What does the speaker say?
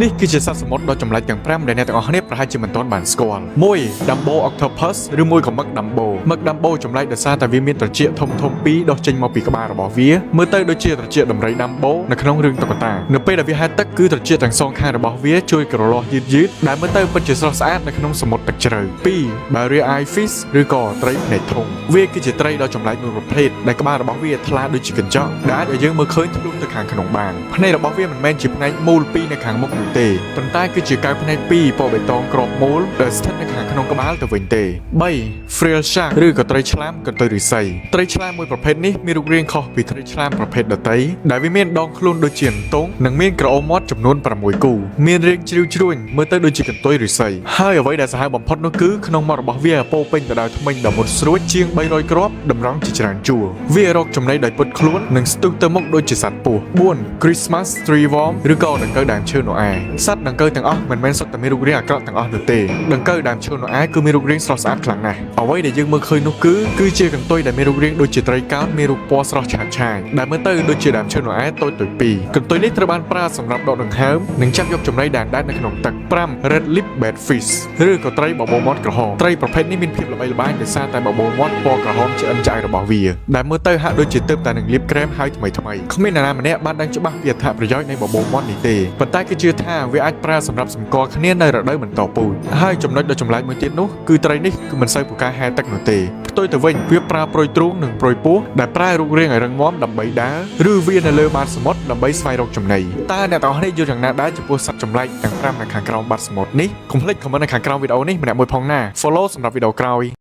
នេះគឺជាសត្វសមុទ្រដ៏ចម្លែកទាំង5ដែលអ្នកទាំងអស់គ្នាប្រហែលជាមិនទាន់បានស្គាល់1 Dumbo Octopus ឬមួយក៏មឹក Dumbo មឹក Dumbo ចម្លែកដោយសារតែវាមានត្រចៀកធំធំពីរដុះចេញមកពីក្បាលរបស់វាមើលទៅដូចជាត្រចៀកដំរី Dumbo នៅក្នុងរឿងតុក្កតានៅពេលដែលវាហែលទឹកគឺត្រចៀកទាំងសងខាងរបស់វាជួយក្រលាស់យឺតយឺតដែលមើលទៅពិតជាស្រស់ស្អាតនៅក្នុងសមុទ្រទឹកជ្រៅ2 Barrier Eye Fish ឬក៏ត្រីភ្នែកធំវាគឺជាត្រីដ៏ចម្លែកមួយប្រភេទដែលក្បាលរបស់វាថ្លាដូចជាកញ្ចក់ដែលអាចឲ្យយើងមើលឃើញធ្លុះទៅខាងក្នុងបានភ្នែករបស់វាមិនមែនជាផ្នែកមូលពីរនៅខាងមុខនោះទេប៉ុន្តែគឺជាកែវភ្នែកពីរពណ៌បៃតងក្របមូលដែលស្ថិតនៅខាងក្នុងក្បាលទៅវិញទេ3 Frilled Shark ឬក៏ត្រីឆ្លាមកន្ទុយឫស្សីត្រីឆ្លាមមួយប្រភេទនេះមានរូបរាងខុសពីត្រីឆ្លាមប្រភេទដទៃដែលវាមានដងខ្លួនដូចជាអន្ទង់និងមានក្រអូមមាត់ចំនួន6គូមានរាងជ្រីវជ្រួញមើលទៅដូចជាកន្ទុយឫស្សីហើយអ្វីដែលសាហាវបំផុតនោះគឺក្នុងមាត់របស់វាពោពេញទៅដោយធ្មេញដ៏មុតស្រួចជាង300គ្រាប់តម្រង់ជាច្រើនជួរវារកចំណីដោយពុតខ្លួននិងស្ទុះទៅមុខដូចជាសត្វពស់4 Christmas Tree Worm ឬក៏ដង្កូវដើមឈើណូអែសត្វដង្កូវទាំងអស់មិនមែនសុទ្ធតែមានរូបរាងអាក្រក់ទាំងអស់នោះទេដង្កូវដើមឈើណូអែគឺមានរូបរាងស្រស់ស្អាតខ្លាំងណាស់អ្វីដែលយើងមើលឃើញនោះគឺគឺជាកន្ទុយដែលមានរូបរាងដូចជាត្រីកោណមានរូបពណ៌ស្រស់ឆើតឆាយដែលមើលទៅដូចជាដើមឈើណូអែតូចៗពីរកន្ទុយនេះត្រូវបានប្រើសម្រាប់ដកដង្ហើមនិងចាប់យកចំណីដែលដែតនៅក្នុងទឹក5 Red Lip Batfish ឬក៏ត្រីបបោមាត់ក្រហមត្រីប្រភេទនេះមានភាពល្បីល្បាញដោយសារតែបបោមាត់ពណ៌ក្រហមឆ្អិនឆ្អៅរបស់វាដែលមើលទៅហាក់ដូចជាទើបតែនឹងលាបក្រែមហើយថ្មីថ្មីគ្មាននរណាម្នាក់បានដឹងច្បាស់ពីអត្ថប្រយោជន៍នៃបបោមាត់នេះទេប៉ុន្តែគេជឿថាវាអាចប្រើសម្រាប់សម្គាល់គ្នានៅរដូវបន្តពូជហើយចំណុចដ៏ចម្លែកមួយទៀតនោះគឺត្រីនេះគឺមិនសូវពូកែហែលទឹកនោះទេផ្ទុយទៅវិញវាប្រើប្រុយទ្រូងនិងប្រុយពោះដែលប្រើរូបរាងឲ្យរឹងមាំដើម្បីដើរឬវានៅលើបាតសមុទ្រដើម្បីស្វែងរកចំណីតើអ្នកទាំងអស់គ្នាយល់យ៉ាងណាដែរចំពោះសត្វចម្លែកទាំង5នៅខាងក្រោមបាតសមុទ្រនេះកុំភ្លេច comment នៅខាងក្រោមវីដេអូនេះម្នាក់មួយផងណា Follow សម្រាប់វីដេអូក្រោយ។